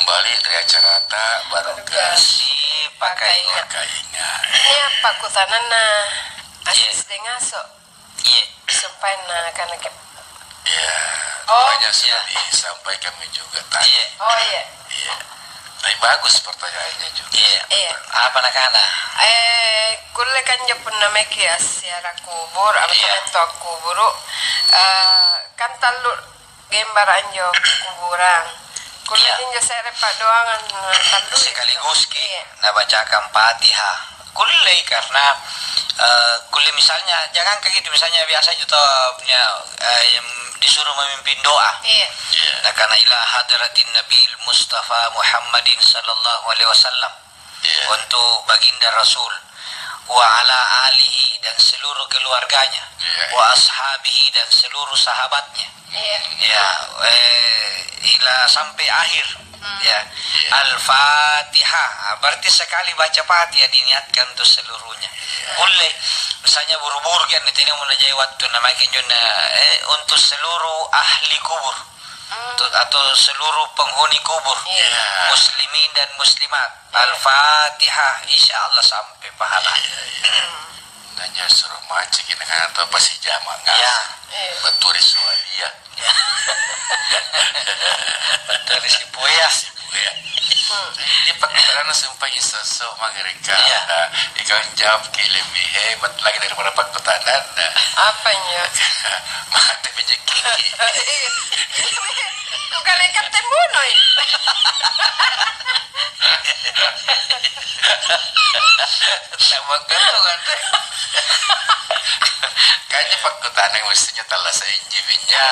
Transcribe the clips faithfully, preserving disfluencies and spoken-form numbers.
Kembali dari acarata baru kasih pakai ingat. Pakai ingat. Iya, pakkutananna Asis deng Aso. Iya. Sumpaenna kana ke- Iya. Oh. Banyak sudah disampaikan juga tadi. Iya. Oh, iya. Iya. Tapi bagus pertanyaannya juga. Iya. Iya. Apa nakana? Eh, kulle kanjo punna maeki assiara kubur, apa, iya, tau kuburu, eh, kan tallu gembara anjo kuburang. Kulle, iya, injo se're paddoangang, eh, tallu. Sekaligus ki, iya, nabacakan Fatihah. Kullei karena, eh, kulle misalnya, jangankan gitu, misalnya biasa itu tau punya, eh, yang disuruh memimpin doa. Iya. Iya. Nakana, "Ila hadratin Nabil Mustafa Muhammadin sallallahu alaihi wasallam." Iya. Untuk baginda Rasul, wa ala alihi, dan seluruh keluarganya, iya, wa ashabihi, dan seluruh sahabatnya. Iya. Ya, eh, ila sampai akhir. Hmm. Ya. Iya. Al-Fatihah. Ah, berarti sekali baca Fatihah diniatkan untuk seluruhnya. Iya. Kulle, misalnya buru-buru kan, tena mau najai wattu, namanya injo na, eh, untuk seluruh ahli kubur. Hmm. Atau seluruh penghuni kubur, iya, muslimin dan muslimat. Iya. Al-Fatihah, insya Allah sampai pahala. Iya, iya. Nanya suruh macet gini kan, atau pasti jamaah. Iya. Iya. Betul, soal dia. Iya. Betul, si Buya. Si Buya. Hmm. Jadi, dia pakai tangan sumpah isoso, Mang Reka. Iya. Nah, ikau jawab ki lebih hebat lagi daripada pakkutana. Apanya? Mate pejeki. Bukan ikat tembunoi. Sama kan. Kayaknya pakkutana mestinya tallasa inji pinya.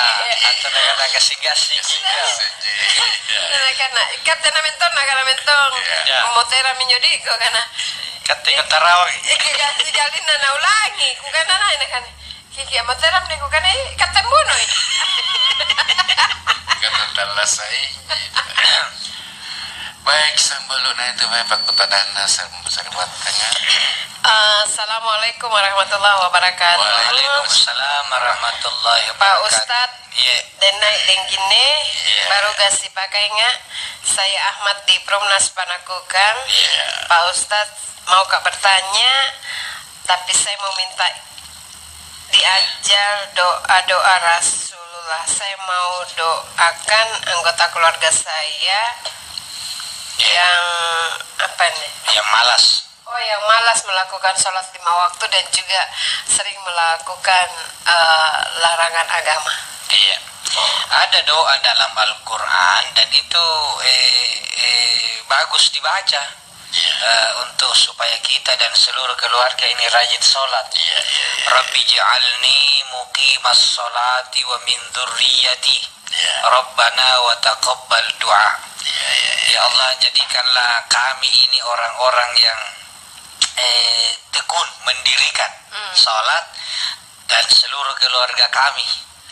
Atau nakana kasih-kasih. Kasih-kasih. Nakana, ikat tena mentong, nakana mentong. Iya. Iya. Moterang minjo diko kana. Katte katarawang. Iya, sikalina naulangi. Kukana nai nakana, "Kiki, ammoterammi," kukana, "eh, katte mbunoi." Kata tallasai. Baik, sambalu na itu, baik, pakkutananna, sar-, sarbatanga. Assalamualaikum warahmatullahi wabarakatuh. Waalaikumsalam warahmatullahi wabarakatuh. Pak Ustadz, iya. Deng nai' deng ginne, iya, baru gasi pakainga, saya Ahmad di Perumnas Panakukang. Iya. Pak Ustadz, mau ka bertanya, tapi saya mau minta diajar doa-doa Rasulullah. Saya mau doakan anggota keluarga saya, iya, yang, apa nih? Yang malas. Oh, yang malas melakukan sholat lima waktu dan juga sering melakukan, eh, larangan agama. Iya. Ada doa dalam Al-Quran dan itu, eh, eh, bagus dibaca. Iya. Eh, untuk supaya kita dan seluruh keluarga ini rajin sholat. Iya, iya, iya. Rabbi ja'alni muqimas sholati wa min dzurriyyati. Iya. Rabbana wa taqabbal du'a. Iya, iya, iya. Ya Allah, jadikanlah kami ini orang-orang yang, eh, tekun mendirikan, hmm, sholat dan seluruh keluarga kami.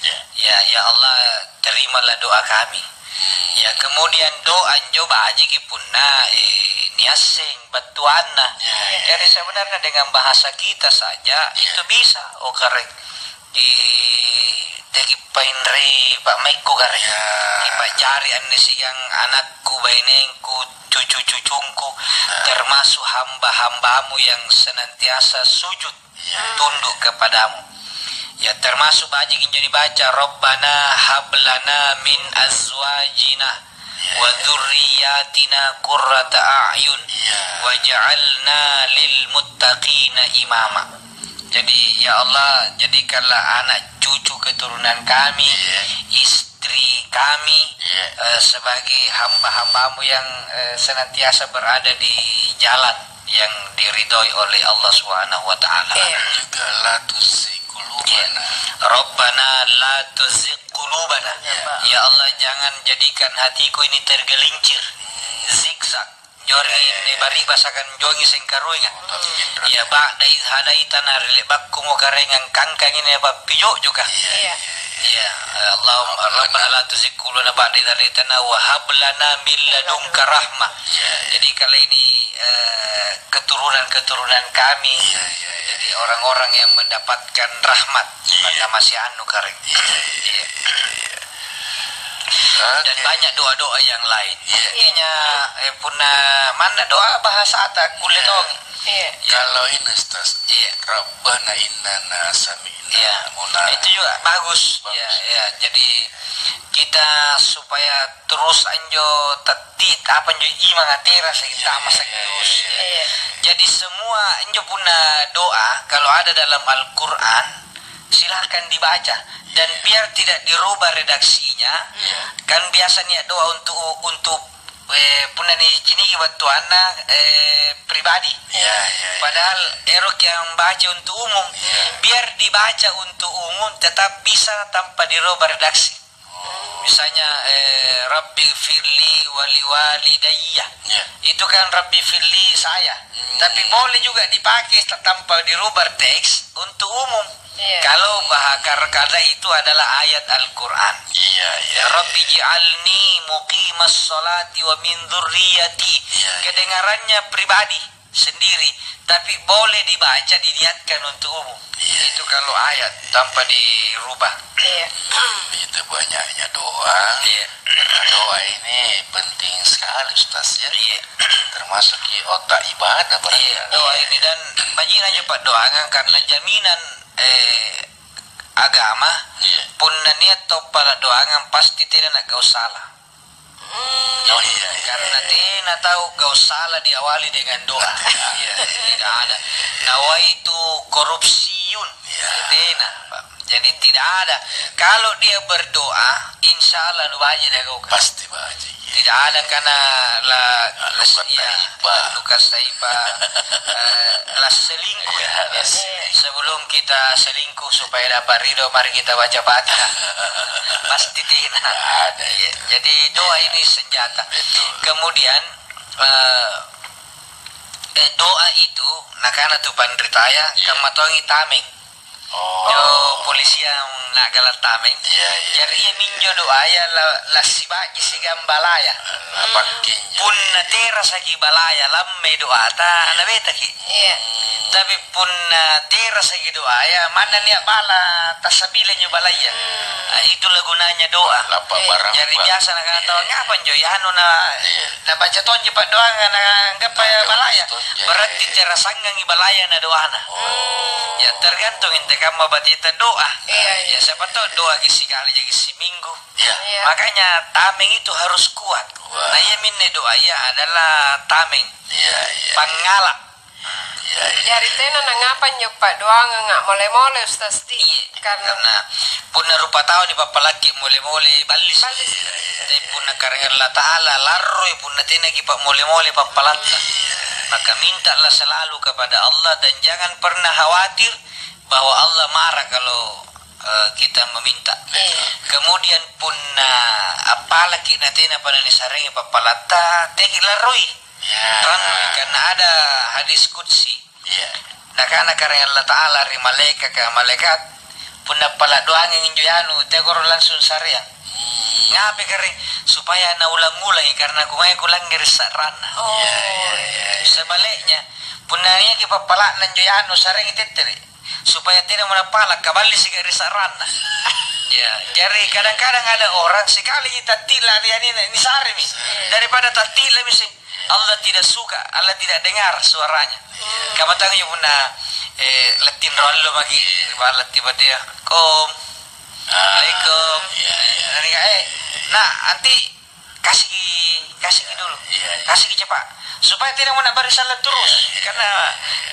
Iya. Ya, ya Allah, terimalah doa kami. Hmm. Ya, kemudian doa njo bajiki punna, eh, niasseng battuanna. Iya, iya. Jadi sebenarnya dengan bahasa kita saja, iya, itu bisa, oh, karek. Di tegi painrei pa'maikku kare. Ya. Kipa'jari anne sigang anakku, bainengku, cucu-cucungku, nah, termasuk hamba-hambamu yang senantiasa sujud, ya, tunduk kepadamu. Ya, termasuk baji' injo dibaca, "Rabbana hablana min azwajina wa dzurriyyatina qurrata a'yun, iya, waj'alna lil muttaqina imama." Jadi, ya Allah, jadikanlah anak cucu keturunan kami, iya, istri kami, iya, eh, sebagai hamba-hambamu yang, eh, senantiasa berada di jalan yang diridhoi oleh Allah Subhanahu wa Ta'ala. Iya. Juga la tuzigh qulubana. Iya. Rabbana la tuzigh qulubana. Ya Allah, jangan jadikan hatiku ini tergelincir, zigzag. Jori ne bari'basaka, jongi sengkaruenga. Ya, ba'da idh hadaitana, ri le'bakkumo Karaeng angkangkangi ne pappijo'joka. Iya. Ya, Allahumma rabbana la tuzigh qulubana ba'da idh hadaitana wa hab lana min ladunka rahmah. Iya, iya. Jadi, kalau ini, eh, keturunan-keturunan kami, iya, iya, iya, jadi orang-orang yang mendapatkan rahmat, iya, pada masa anu Karaeng. Iya, iya, iya, iya. Dan banyak doa-doa yang lain. Iya. Intinya, eh, punna manna doa bahasata kulle tongi. Iya. Kalau ini, Ustaz, Iya. Rabbana innana sami'na Iya. munadi. Itu juga bagus. Bagus. Iya, iya. Jadi kita supaya terus anjo tetti, apa anjo, imang atera sih, Iya, tama iya, iya, terus. Iya. Jadi semua anjo punna doa, kalau ada dalam Al-Quran, silahkan dibaca. Dan Iya. biar tidak dirubah redaksinya, Iya. kan biasa niat doa untuk, untuk, eh, punna niciniki battuanna, eh, pribadi. Iya, iya, iya. Padahal eroki yang baca untuk umum. Iya. Biar dibaca untuk umum, tetap bisa tanpa dirubah redaksi. Oh. Misalnya, eh, "Rabbi firli wali walidayya." Iya. Itu kan "Rabbi firli saya." Hmm. Tapi boleh juga dipakai ta-, tanpa dirubah teks untuk umum. Iya. Kalau bahakar kada itu adalah ayat Al-Quran. Iya, iya, "Rabbi iya. ji'alni muqimas salati wa min dzurriyyati." Iya, iya. Kedengarannya pribadi sendiri, tapi boleh dibaca, diniatkan untuk umum. Iya. Itu kalau ayat tanpa dirubah. Iya. Itu banyaknya doa. Iya. Karena doa ini penting sekali, Ustaz, ya. Iya. Termasuk di otak ibadah berarti. Iya, doa ini dan bajinanya Pak doangan karena jaminan, eh, agama. Iya. Punna niat tau pala doangan pasti tena gau salah. Oh, iya, iya, Karena iya. tena tau gau salah diawali dengan doa. Iya, tidak ada. Nawaitu korupsiun. Iya. Tena, Pak. Jadi tidak ada. Kalau dia berdoa, insya Allah nu baji nagaukang. Pasti baji, iya. Tidak ada karena la-, Lalu las-, kata iya, iba. Lalu kata iba, eh, las selingkuh, Iya, ya. las selingkuh. Sebelum kita selingkuh supaya dapat ridho, mari kita baca Fatihah. Pasti tena. Tidak ada Iya, itu. jadi doa Iya. ini senjata. Betul. Kemudian, eh, eh, doa itu, nakana tu panritaya, Iya. kamma tongi tameng. Oh. Jo polisia na'gala' tameng. Iya, iya, Jari iya. iaminjo doaya la-, lassibaji siagang balaya. Apa kinjo? Punna terasaki balaya, lammai doata, Iya. nabetaki. Iya. Tapi punna terasaki doaya, manna nia' bala, tassabilai injo balaya. Hmm. Ah, itulah gunanya doa. Lapa Iya. barang Jari ba- biasa nakana tau, Iya. "Ngapa injo ianu na-, Iya. nabaca tonji paddoanga na anggappa Nah, balaya?" tonji. Berarti Iya. terasangangi balaya na doana. Oh. Ya, tergantung intekamma bateta doa. Iya, iya. Ya, siapa tahu doa ki sikali jaki siminggu. Iya. Iya. Makanya tameng itu harus kuat. Wah. Nah, iya minne doa iya adalah tameng. Iya, iya. Pangngala. Iya, iya. Jari tena nangapa injo paddoanganga mole-mole, Ustaz, di? Iya. Karena Karena punna rupa tau nipappalakki mole-mole, ballisi. Iya, iya, Tapi iya. punna Karaeng Allata'ala, larroi punna tenaki pa'mole-mole pappalatta. Iya. Maka mintalah selalu kepada Allah dan jangan pernah khawatir bahwa Allah marah kalau, eh, kita meminta. Iya. Kemudian punna appalaki na tenapa nanisareangi pappalatta, teaki larroi. Iya. Rannu, karena ada hadis qudsi. Iya. Nakana Karaeng Allata'ala ri malaekaka, "Malaikat, punna pala' doangang injo anu, teako ro langsung sareang." Hmm. Ngapai Karaeng? Supaya naulang-ulangi, karena kumae kulangngere' sa'ranna. Oh. Iya, iya, iya, iya. Sebaliknya, punna niaki pappala'na injo anu, sareangi tettere'. Supaya tenamo napala', kaballisika ri sa'ranna. Ya, jari kadang-kadang ada orang sikali tattila ri anina, nisaremi. Iya. Daripada tattila misi. Allah tidak suka, Allah tidak dengar suaranya. Iya. Kamma tongi punna, eh, letting ro allo maki, Iya. ballatti battea, "Kom." Ah, Assalamualaikum. Iya, iya. Nani, eh, nak, anti, kasiki, kasiki dulu. Iya, iya. Kasiki cepat. Supaya tidak mau nak bari sallang terus. Iya, iya. Karena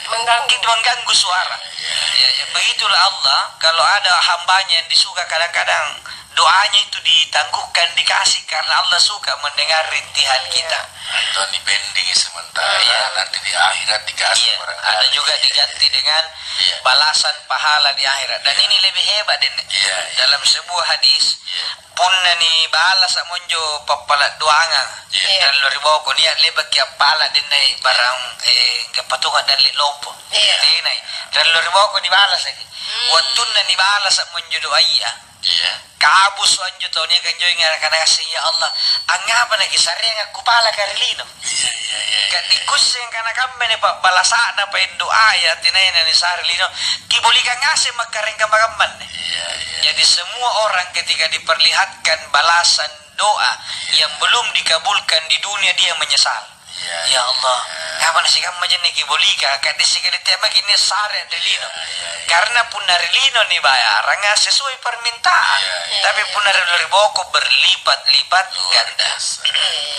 Mengganggu. Gitu mengganggu suara. Iya. Ya, ya, begitulah Allah. Kalau ada hambanya yang disuka, kadang-kadang doanya itu ditangguhkan, dikasih karena Allah suka mendengar rintihan Iya. kita. Atau dipending sementara, Iya. nanti di akhirat dikasih Iya. barangkali. Ada juga Iya. diganti dengan Iya. balasan pahala di akhirat. Dan Iya. ini lebih hebat, Den. Iya, iya. Dalam sebuah hadis, Iya. punna nibalasa' monjo pappala' doangang. Iya. Iya. Ri allo ri boko, nia' le'baki appala' dennai barang, eh, gappatunga dalle' lompo. Iya. Tenai. Ri allo ri boko nibalasaki. Hmm. Wattunna nibalasa' monjo doaya. Iya. Kabusu anjo tau niaka anjo inga-, nakana ngaseng, "Ya Allah, angngapa nakisareang akkupalaka ri lino?" Iya, iya, iya, Ka iya. dikusseng kana kammane pa'balasa'na paeng doaya tenaya nanisare lino, kibolikang ngaseng makkareng kamma-kammanne. Iya, iya. Jadi semua orang ketika diperlihatkan balasan doa yang belum dikabulkan di dunia, dia menyesal. Iya, "Ya Allah, iya. Ngapa nasikamma jenne kibolika? Kade sikali temaki ini sare ri lino." Iya, iya, iya. Karena punna ri lino nibayaranga sesuai permintaan. Iya, iya. Tapi punna ri, ri boko berlipat-lipat ganda. Luar biasa.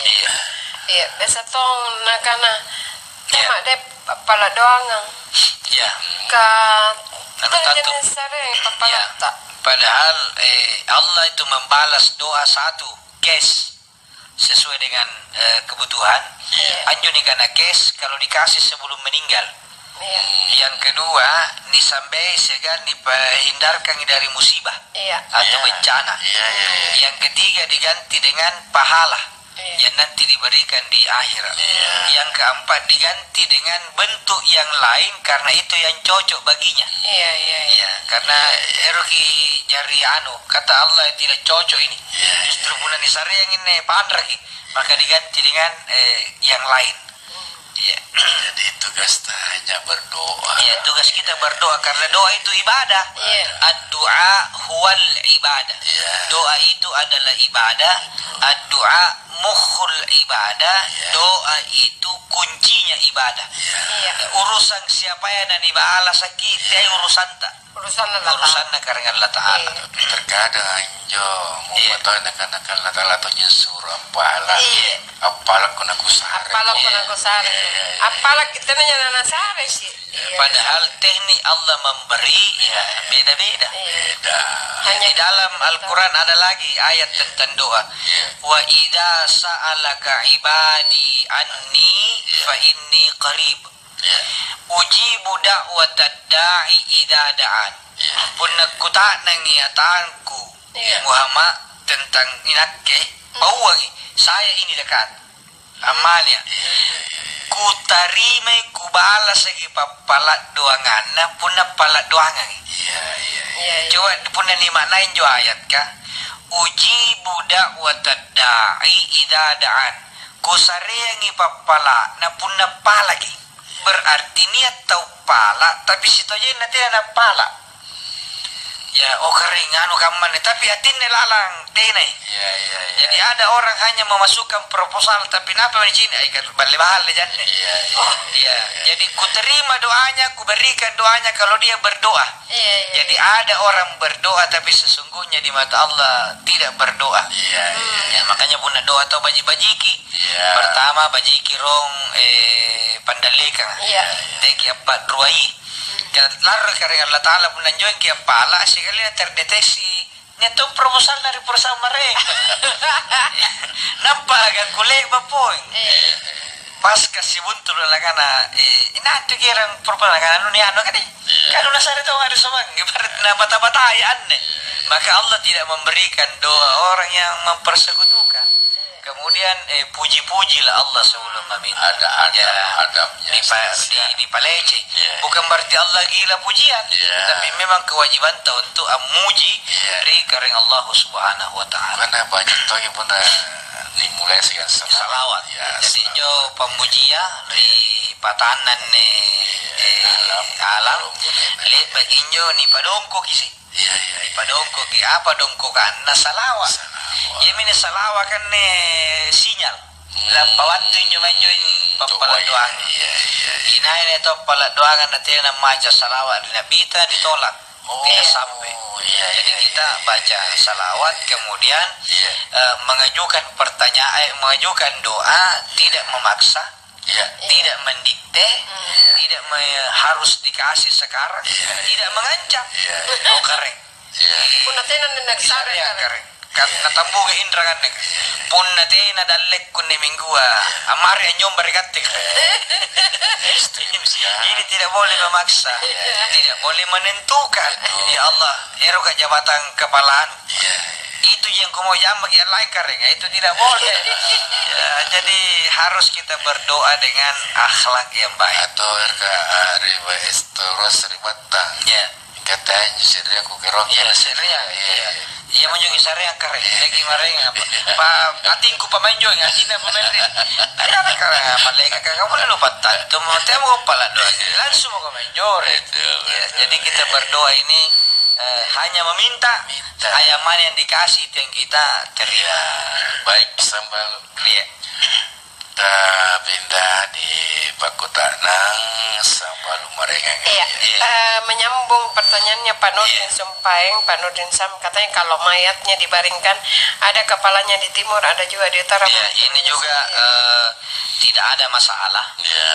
Iya. Iya, biasa tong nakana, "Iya. Cuma deh, pappala doangang." Iya. Ka, anu, itu tantu. Jenis sare pappalatta. Iya. Padahal, eh, Allah itu membalas doa satu, cash. Sesuai dengan, eh, kebutuhan. Iya. Anjo nikana cash kalau dikasih sebelum meninggal. Iya. Yang kedua, nisambei siagang nipahindarkangi dari musibah. Iya. Atau, iya, bencana. Iya, iya, iya. Yang ketiga, diganti dengan pahala, iya, yang nanti diberikan di akhirat. Iya. Yang keempat, diganti dengan bentuk yang lain karena itu yang cocok baginya. Iya, iya, iya. Iya, karena, iya, iya, eroki jari anu, kata Allah tidak cocok ini. Iya, iya. Justru punna nisareang inne panraki, maka diganti dengan, eh, yang lain. Iya. Jadi tugasta hanya berdoa. Iya, tugas kita berdoa karena doa itu ibadah. Iya. Ad-du'a huwal ibadah. Iya. Doa itu adalah ibadah. Betul. Ad-du'a mukhul ibadah. Iya. Doa itu kuncinya ibadah. Iya. Iya. Urusan siapa yang nanibalasaki, teai urusanta. Urusanna Allah Ta'ala. Urusanna Karaeng Allah Ta'ala. Iya. Terkadang anjo, iya, mumpa tau nakana-kana Allah Ta'ala tonji suro appala. Iya. Appalakko nakusare. Appalakko nakusare. Iya, iya, iya. Appalaki tenanya nanasare sih. Iya. Padahal teknik Allah memberi, ya, iya, beda-beda. Iya. Beda. Hanya di dalam Al-Quran ada lagi ayat tentang doa. Iya. "Wa idza sa'alaka ibadi anni, iya, fa inni qarib." Iya. "Ujibu da'watad da'i idza da'an." Iya. Punna kuta'nangi atangku, iya, Muhammad, tentang inakke, hmm, bauangi, saya ini dekat. Amalia. Iya, iya, iya, iya. Kutarimai, kubalasaki pappala' doanganna punna pala' doangangi. Iya, iya, iya. Iya, iya. Coba punna nimaknai injo ayatka, "Ujibu da'watad da'i idza da'an." Kusareangi pappala'na punna palaki. Berarti nia' tau pala', tapi sitojenna tena nappala'. Ya, oh, kering, anu, kammanne, tapi atinne lalang tenai. Iya, iya, iya. Jadi ada orang hanya memasukkan proposal, tapi napa nicini', ai, kan balle-balle janne. Iya, iya, iya, iya. Jadi kuterima doanya, kuberikan doanya kalau dia berdoa. Iya, iya. Jadi ada orang berdoa, tapi sesungguhnya di mata Allah tidak berdoa. Iya, iya. Ya, makanya punna doa tau baji-bajiki. Iya. Pertama, bajiki rong, eh, pandallekang. Iya. Teki appa' ruai. Ka larro Karaeng Allah Ta'ala punna anjoengki appala', sikalina terdeteksi. Nia' tong proposalna ri perusahaan maraeng. Nampa kan kule'ba poeng. Iya. Pas kasi buntulu nakana, eh, "Inatu kirang proposal?" Nakana, "Anu ni anu kadi." Iya. Kan nasare tau ada somang, ibarat na bata-batai anne. Iya. Maka Allah tidak memberikan doa orang yang mempersekutukan. Kemudian, eh, puji-pujilah Allah sebelum meminta. Ada adab, ya, adabnya dipa-, di-, dipalece. Iya. Bukan berarti Allah gila pujian, iya, tapi memang kewajiban tau untuk ammuji, iya, ri Karaeng Allah Subhanahu wa Ta'ala. Karena banyak tau yang pernah dimulai dengan salawat. Salawat. Ya, jadi salawat. Injo pammujia ri patanna anne, iya, eh, alam, alam, le'baki injo nipadongkoki sih. Iya, iya, iya. Padongkoki, apa dongkokanna? Salawa. Salawa. Iami ni salawa kan ne sinyal. Hmm. Lampa wattu injo mae anjoeng pappala' doang. Iya, iya, iya. Inai-nai tau pala' doangang na tena maca salawa ri Nabita ditolak. Oh, tidak sampai. Iya, iya, iya. Jadi kita baca salawat, kemudian, iya, eh, mengajukan pertanyaan, eh, mengajukan doa, tidak memaksa. Iya. Tidak mendikte, iya, tidak me-, harus dikasih sekarang, iya, tidak mengancam. Iya, iya. Oh, karaeng. Iya. Punna tena nenneng sare, karaeng. Karaeng. Ka-, iya, iya, natambuka indra kanne. Iya. Punna tena dallekku anne minggua, iya, amari anynyomba ri katte, karaeng. Ekstrim sekali. Jadi tidak boleh memaksa, iya, tidak boleh menentukan. Betul. Ya Allah, eroka jabatan kepala anu. Iya. Itu yang kumau jammaki laing, karaeng, itu tidak boleh. Ya, jadi harus kita berdoa dengan akhlak yang baik. Atau R K A, riba es, terus ribatta. Ya. Kata anjo se'rea ku kerong. Ya, se'rea. Iya. Iya, menjungi sarea, karaeng. Iya. Lagi maraeng apa? Iya. Pa, atingku pamaeng joeng, atinna pamaeng ri. Kaya apa, karaeng, apa lagi, kakak, kamu lalu patah. Tuh, mau temu kepala doang. Iya. Langsung mau maeng jore. Betul, ya, betul. Jadi kita berdoa ini Eh, hanya meminta, minta. Hanya mana yang dikasih itu yang kita terima. Iya. Baik, Sambalu. Iya. Kita pindah di Pakuta'nang, Sambalu maraengang. Iya. Iya. Eh, menyambung pertanyaannya Pak Nurdin, iya, Sumpaeng, Pak Nurdin Sam, katanya kalau mayatnya dibaringkan, ada kepalanya di timur, ada juga di utara. Iya, ini juga, eh, tidak ada masalah. Iya.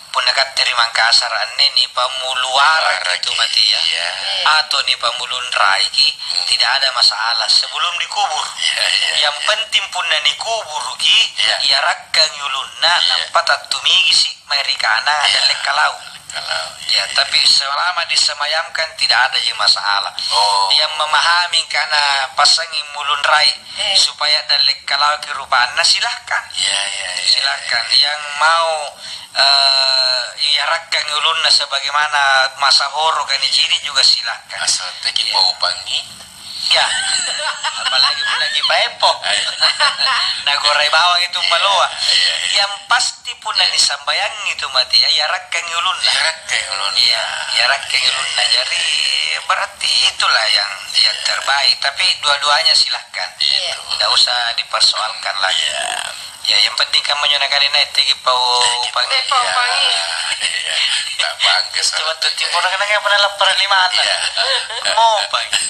Punna katte ri Mangkasara anne nipammuluaraki tu matea, iya, atau nipammulunraiki, hmm, tidak ada masalah sebelum dikubur. Iya, iya, iya. Yang penting punna nikuburuki, iya, iarakkangi ulunna, iya, nampa tattumigisi mae ri kanang, iya, dalle' kalau. Kalau, iya, iya, tapi selama disemayamkan tidak ada je masalah. Oh. Yang memahami kana passangi mulunrai, eh, supaya dalle' kalaoki rupanna, silahkan. Iya, iya, iya, iya. Silahkan. Yang mau, eh, iarakkangi ulunna sebagaimana masa horo kanicini juga silahkan. Asal teki, iya, paupangi. Ya. Apalagi punna kipaeppo. Iya. Nagorai bawang itu, iya, maloa. Iya, iya. Yang pasti punna, iya, nisambayangi tu matea, iarakkangi ulunna. Iarakkangi ulunna. Iya, iarakkangi ulunna. Jadi berarti itulah yang, yang, iya, terbaik. Tapi dua-duanya silahkan. Iya. Nggak usah dipersoalkan lagi. Iya. Ya, yang penting kamu nyo nakali naik tegi pau, tegi pau, pangi. Iya. Iya. Tak bangga. Cuma sama tu tegi. Timur kan nggak pernah lapar lima anak. Iya. Mau pangi.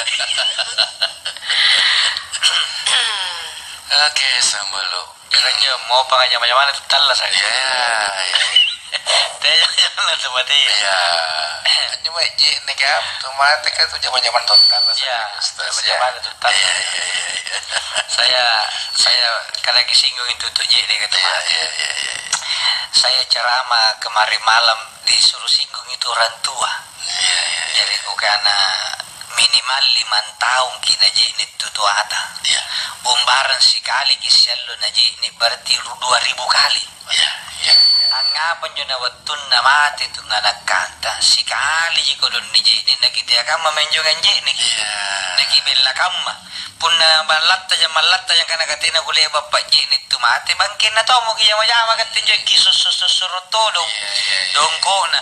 Oke, Sambalu. Kira aja mau pangi, nyamana-nyamana tu tallasa. Iya, iya. Teh, jangan tu mati. Iya. Cuma je'ne' kan, tu mate kan tu zaman-zaman total lah, iya, Ustaz, ya. Zaman-zaman total. Iya, iya, iya, iya. Saya, saya kan lagi singgung itu tu je'ne' kata. Iya, mate. Iya, iya, iya. Saya ceramah kemarin malam disuruh singgung itu orang tua. Iya, iya, iya. Jadi kukana minimal lima tahun ki naje'ne' tu toata. Iya. Umbarang sikali ki siallo naje'ne' berarti ru-, dua ribu kali. Iya, iya. Angngapa anjo na wattunna mate tu nganakkanta, sikaliji kodong nije'ne', nakitea kamma menjo anje'neki. Iya. Nakibella kamma. Punna mallattaja, mallattaja kana katena kullea bappa je'ne' tu mate, bangkenna tomoki jama-jama katte anjo ki sussu-sussuru' todong. Iya, iya, iya. Dongko'na.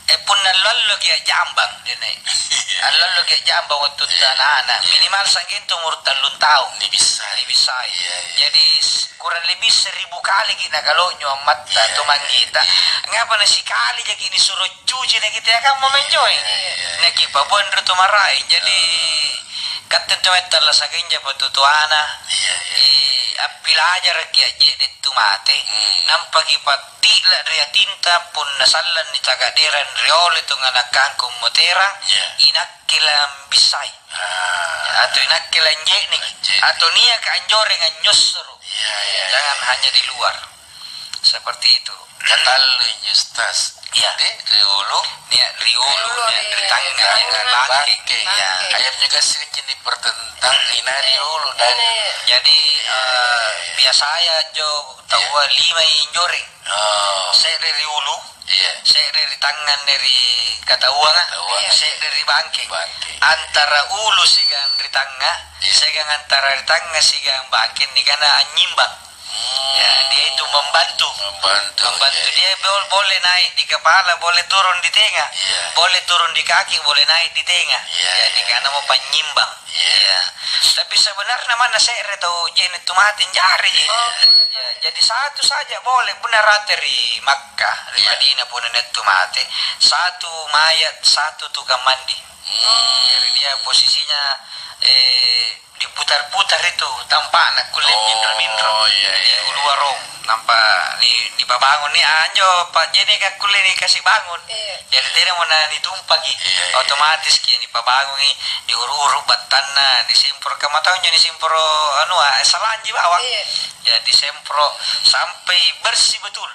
Eh, punna allo-alloki a'jambang, dene. Iya. Allo-alloki a'jambang wattu, iya, tana-ana. Iya. Minimal sa'gentu umur tallung taung. Nibissai. Nibissai. Iya, iya. Jadi, s-, kurang lebih seribu kaliki nakalonyo ammatta, iya, tu manggeta. Iya. Ngapa na sikali jaki nisuro cuci na kitea kamma menjoe? Iya, iya, iya. Nakipabuang ri tu maraeng. Jadi, iya, katte tu mae tallasaka injo patutoana. Iya, iya. I, appilajaraki a'je'ne' tu mate. Hmm. Nampa kipa ti'la ri atinta, punna sallang nitakaderang riolo tunganakkangku moterang, iya, inakke lambissai. Ah. Atau inakke lanje'neki. Lanje'neki. Atau niaka anjoreng anyossoro'. Iya, iya, iya. Jangan hanya di luar. Seperti itu. Katallu injo, Ustaz. Iya. Di riolo. Nia' riolo, riolo, nia' ri tangnga, nia' ri bangke. Bangke. Iya. Bangke. Ayam juga sering jadi pertentang, ina riolo dan. Iya. Jadi, eh, biasaya anjo taua lima injoreng. Oh. Se're ri ulu, iya, se're ri tangnga anne ri katauanga, katauanga, se're ri bangke. Bangke. Antara ulu siagang ri tangnga, iya, siagang antara ri tangnga siagang bangke nikana anyimbang. Hmm. Ya, dia itu membantu. Membantu, membantu. Iya, iya. Dia bol-, boleh naik di kepala, boleh turun di tenga. Iya. Boleh turun di kaki, boleh naik di tenga. Iya, iya. Ya, nikana mo panyimbang. Iya. Iya. Tapi sebenarnya mana se're tau je'ne' tu mate, anjari ji. Iya. Ya, jadi satu saja boleh, punna rate ri Makkah, ri, iya, Madinah, punna nia' tu mate, satu mayat, satu tukang mandi. Hmm. Jadi dia posisinya, eh, diputar-putar itu tampakna, kulle, oh, minro-minro. Iya, iya, iya. Di ulua rong. Nampa ni-, nipabangunni, ah, anjo pa'je'neka kulle nikasi bangun. Iya. Jadi tenamo na nitumpaki. Iya, iya. Otomatis ki nipabangungi, niuru-uru battanna, nisemporo', kamma tau injo nisemporo' anua, salanji bawang. Iya. Ya, disemporo' sampai bersih betul.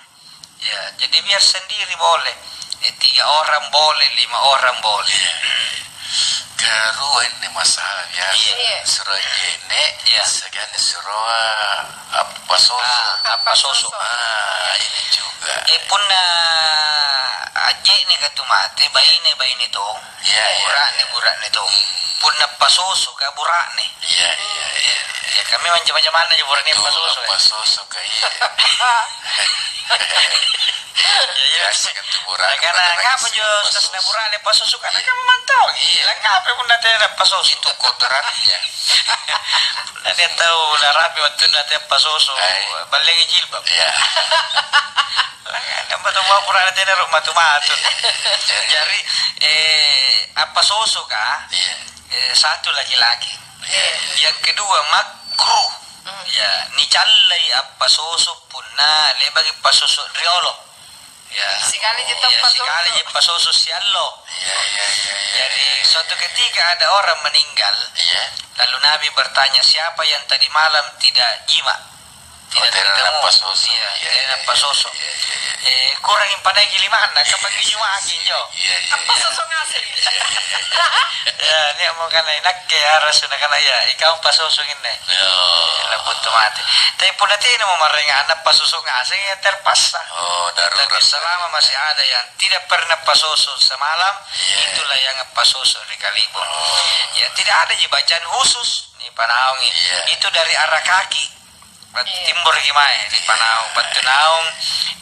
Ya, jadi biar sendiri boleh. Eh, tiga orang boleh, lima orang boleh. Iya. Karua ini masalah biasa. Iya. Suro je'ne', iya, siagang suro appasoso. Ah, appasoso. Ah, ini juga. Eh, punna a'je'neka tu mate, baine-baine tong. Iya, iya, bura'ne, iya, bura'ne tong. Hmm. Punna appasosoka bura'ne. Iya, iya, iya, iya. Ya, kami macam-macam mana aja bura'ne. Tuh, appasoso, ya. Appasosoka, iya. Iya, iya. Biasa kan tu burane. Nakana, "Ngapa jo sasna burane pasoso?" Karena kamu mantong. Iya. Bilang, "Ngapa punna tena pasoso?" Itu kotorannya. Punna dia tahu udah rapi waktu nanti pasoso, ballengi jilbab. Iya. Nampa tu mau burane tena ro matu-matu. Iya. Jari, eh, appasoso ka? Iya. Eh, satu laki-laki. Iya. Yang kedua makruh. Hmm. Ya, nicallai appasoso punna le'baki pasoso riolo. Ya. Sikali ji. Ya, tappa sikali ji pasoso siallo. Iya, iya, iya, iya. Jadi, suatu ketika ada orang meninggal, iya, lalu Nabi bertanya, "Siapa yang tadi malam tidak jima?" Tidak, oh, tena ditemui. Nappasoso. Iya, iya, tena nappasoso. Iya, iya, iya. Eh, kurang impanaiki limanna, kapangi jumaki injo. Iya, iya, iya. Appasoso ngaseng. Iya, iya, iya. Ya, nia' mo kana inakke harus nakana, "Iya, ikau pasoso inne." Iya. Lapuntu mate. Tapi punna tena mo maraenganna, pasoso ngaseng, ya terpaksa. Oh, darurat. Tapi selama masih ada yang tidak pernah pasoso semalam, iya, itulah yang pasoso ri kali'bong. Oh. Ya, tidak ada ji bacaan khusus nipanaungi. Iya. Itu dari arah kaki. Battu, iya, timboroki mae, nipanaung, battu naung,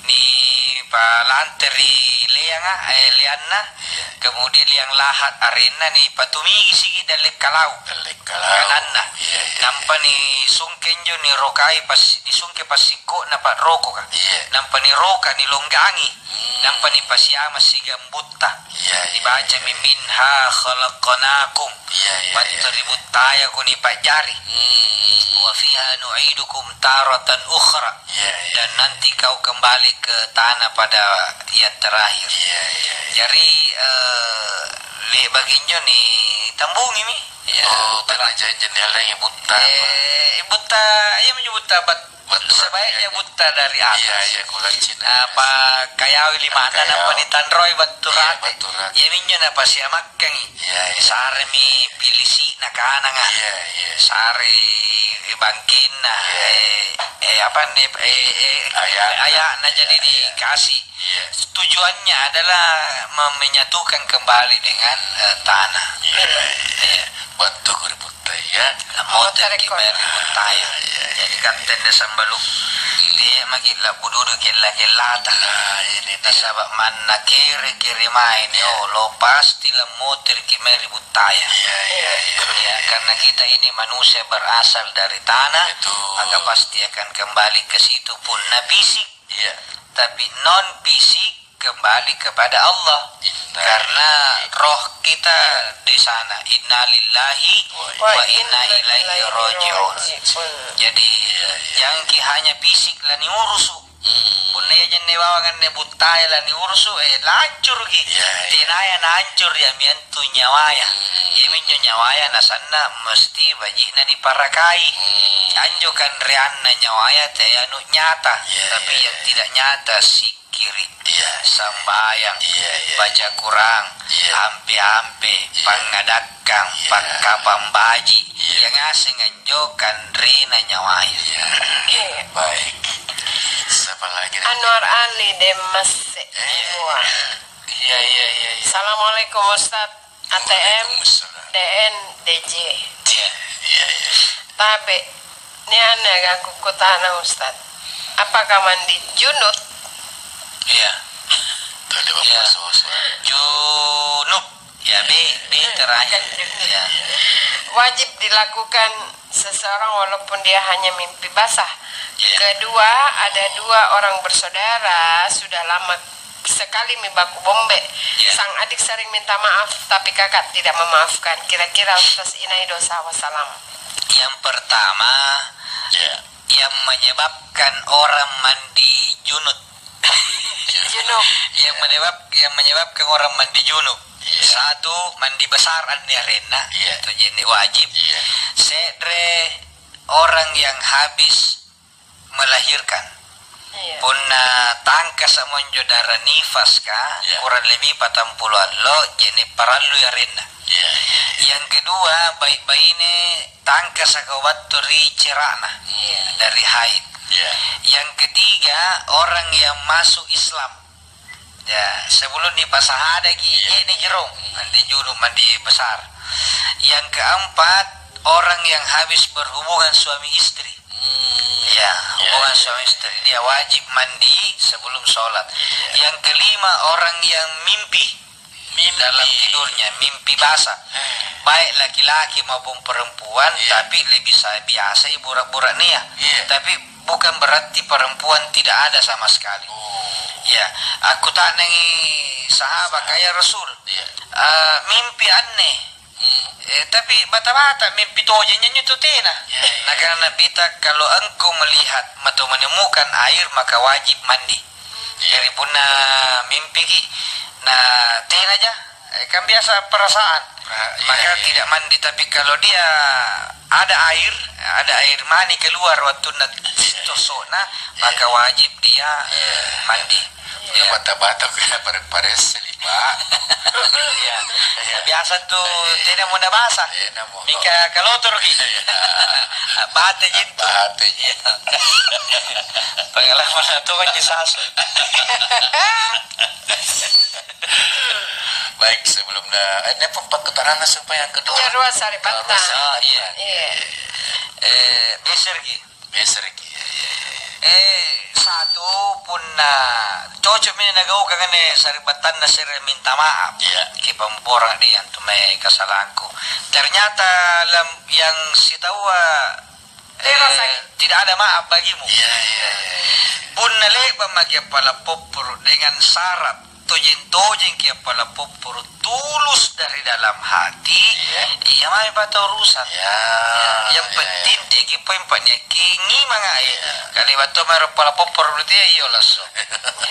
nipalante ri leanga, eh, leanna, iya, kemudian liang lahat arenna, nipatumigisi' dalle' kalau. Dalle' kalau. Kananna. Iya, iya, iya. Nampa nisungke injo, nirokai pas-, nisungke passikko'na pa'rokoka. Iya. Nampa niroka, nilonggangi. Hmm. Nampa nipasiama siagang butta. Iya, iya, iya. Dibacami, "Minha khalaqnakum." Iya, iya, iya. Battu ri buttaya ko nipa'jari. Hmm. "Wa fiha nu'idukum taratan ukhra." Iya, iya. Dan nanti kau kembali ke tanah pada yang terakhir. Iya, iya, iya. Jari, eh, le'baki injo nitambungimi. Iya. Oh, tena janji niallengi butta. Eh, butta, iya minjo butta bat-, Battu rate. Sebaiknya butta dari atas. Iya, iya, kulaccina. Apa kayawi limanna, nampa nitanroi battu rate. Iya, battu rate. Iya, minjo napasiamakkangi. Iya, iya. Saremi pilisi'na kananga. Iya, iya. Sare bangkenna. Iya. Eh, eh, apa nih, eh, eh, aya'na, aya'na jadi, iya, iya, dikasih. Iya. Tujuannya adalah me-, menyatukan kembali dengan, eh, tanah. Iya, iya. Iya. Battuko ri buttaya. Lammotereki mae ri buttaya. Iya, iya. Jadi kattende sambalu. Iya. Dia maki labbu dudu kella-kellata. Nah, ini dia. Nasaba' manna kere-kere mae, iya, niolo, pasti lammotereki mae ri buttaya. Iya, iya, iya, iya. Ya, karena kita ini manusia berasal dari tanah, betul, maka pasti akan kembali ke situ punna fisik. Iya. Tapi non fisik kembali kepada Allah. Inna lillahi. Karena roh kita di sana. Innalillahi wa inna ilaihi raji'un. Jadi, iya, iya, janganki hanya fisik laniurusu. Hmm. Punna ia jenne bawang anne buttaya laniurusu, eh, lancuruki. Iya, iya. Tenaya nancuru, iami antu nyawaya. Hmm. Iaminjo nyawaya nasanna mesti baji'na niparakai. Hmm. Anjo kanreanna nyawaya teanu nyata, iya, tapi iya, yang tidak nyata, sikkiri', iya, sambayang, iya, iya, baca Quran, iya, ampe-ampe, iya, pangngadakkang, iya, pakkapang baji', iya, iya ngaseng anjo kanrena nyawaya. Iya. Iya. Baik. Siapa lagi? Anwar Ali Demasse. Eh. Iya, iya, iya, iya. Assalamualaikum, Ustaz. A T M, waalaikumsalam. D N, D J. Iya, iya, iya. Tabe', nia' anne agangku kutana, Ustaz. Apakah mandi junub? Iya. Tadi waktu, iya, suara-suara. Junub. Ya, B, B terakhir. Iya. Wajib dilakukan seseorang walaupun dia hanya mimpi basah. Iya. Kedua, ada dua orang bersaudara sudah lama sekali mi baku bombe. Iya. Sang adik sering minta maaf, tapi kakak tidak memaafkan. Kira-kira Ustaz inai dosa? Wassalam. Yang pertama, iya, yang menyebabkan orang mandi junub. Junub. Yang menyebab-, yang menyebabkan orang mandi junub. Iya. Satu, mandi besar anne arenna. Iya. Itu je'ne' wajib. Iya. Se're, orang yang habis melahirkan. Iya. Punna tangkasa'mo anjo dara nifaska, iya, kurang lebih patampulo allo, je'ne' parallui arenna. Iya, iya, iya. Yang kedua, bai'-baine tangkasaka battu ri cera'na, iya, dari haid. Iya. Yang ketiga, orang yang masuk Islam. Ya, sebelum dipasahadaki, iya, je'ne'ji rong, mandi junub, mandi besar. Yang keempat, orang yang habis berhubungan suami istri. Hmm. Iya, iya, hubungan suami istri, dia wajib mandi sebelum sholat. Iya. Yang kelima, orang yang mimpi. Mimpi. Dalam tidurnya, mimpi basah. Eh. Baik laki-laki maupun perempuan, iya, tapi lebih sa-, biasai burak-burak nia. Iya. Tapi bukan berarti perempuan tidak ada sama sekali. Oh. Ya, aku tanangi sahabat, sahabat. Kaya Rasul. Iya. Eh, mimpi aneh. Hmm. Eh, tapi bata-bata mimpi tojeng nyanyi tu tena. Iya, iya. Nakana Nabita, "Kalau engkau melihat atau menemukan air, maka wajib mandi." Iya. Jari punna mimpiki, na tenaja, eh, kan biasa perasaan, pra-, iya, maka iya, tidak mandi. Tapi kalau dia ada air, ada air mani keluar wattunna, iya, tosona, iya, maka wajib dia, iya, eh, mandi. Iya. Iya. Bata-bata kaya pare-pare selima. Iya. Iya. Biasa tu, iya, tena mo nabasa. Tena mo. Mingka kalotoroki. Iya. Bate jintu. Bate jintu. Iya. Pengalaman tonji sasu. Baik, sebelum na-, eh, ini pun perkutaranna supaya yang kedua. Iya, rua sari bantang. Rua sari. Oh, iya. Iya. Eh, beserki. Iya, iya, iya, iya. Eh, satu, punna cocokmi nagaukang anne sari'battanna se're minta maaf. Iya. Kipamborang deh antu mae kasalangku. Ternyata lam-, yang sitaua, eh, tidak ada maaf bagimu. Iya, iya, iya, iya. Punna le'ba' maki appala' popporo' dengan syarat tojeng-tojengki appala' popporo' tulus dari dalam hati, iya, iya mami patau urusan. Iya, yang, iya, penting, iya, teki poeng pa'niakki ngimanga, eh, iya, kale'ba' to mae appala' popporo' ri tea, iyo lasso.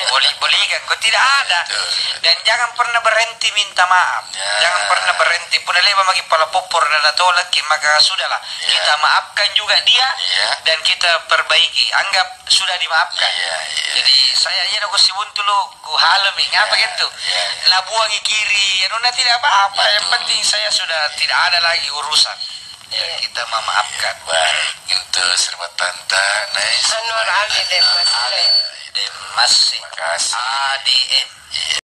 Boli-bolikangko, tidak ada. Betul. Dan jangan pernah berhenti minta maaf. Iya. Jangan pernah berhenti. Punna le'ba' maki appala' popporo' dan natolakki, maka sudahlah. Iya. Kita maafkan juga dia, iya, dan kita perbaiki. Anggap sudah dimaafkan. Iya, iya. Jadi, saya iya naku sibuntulu, kuhalemi. Ngapa, iya, gitu? Iya, iya. Nabuangi kiri, anunna tidak apa-apa. Betul. Yang penting saya sudah tidak ada lagi urusan. Ya, iya, kita memaafkan. Baik, itu serba tanta, nice. Anwar Ali Demas. Ali Demas. Makasih. A D M. Iya.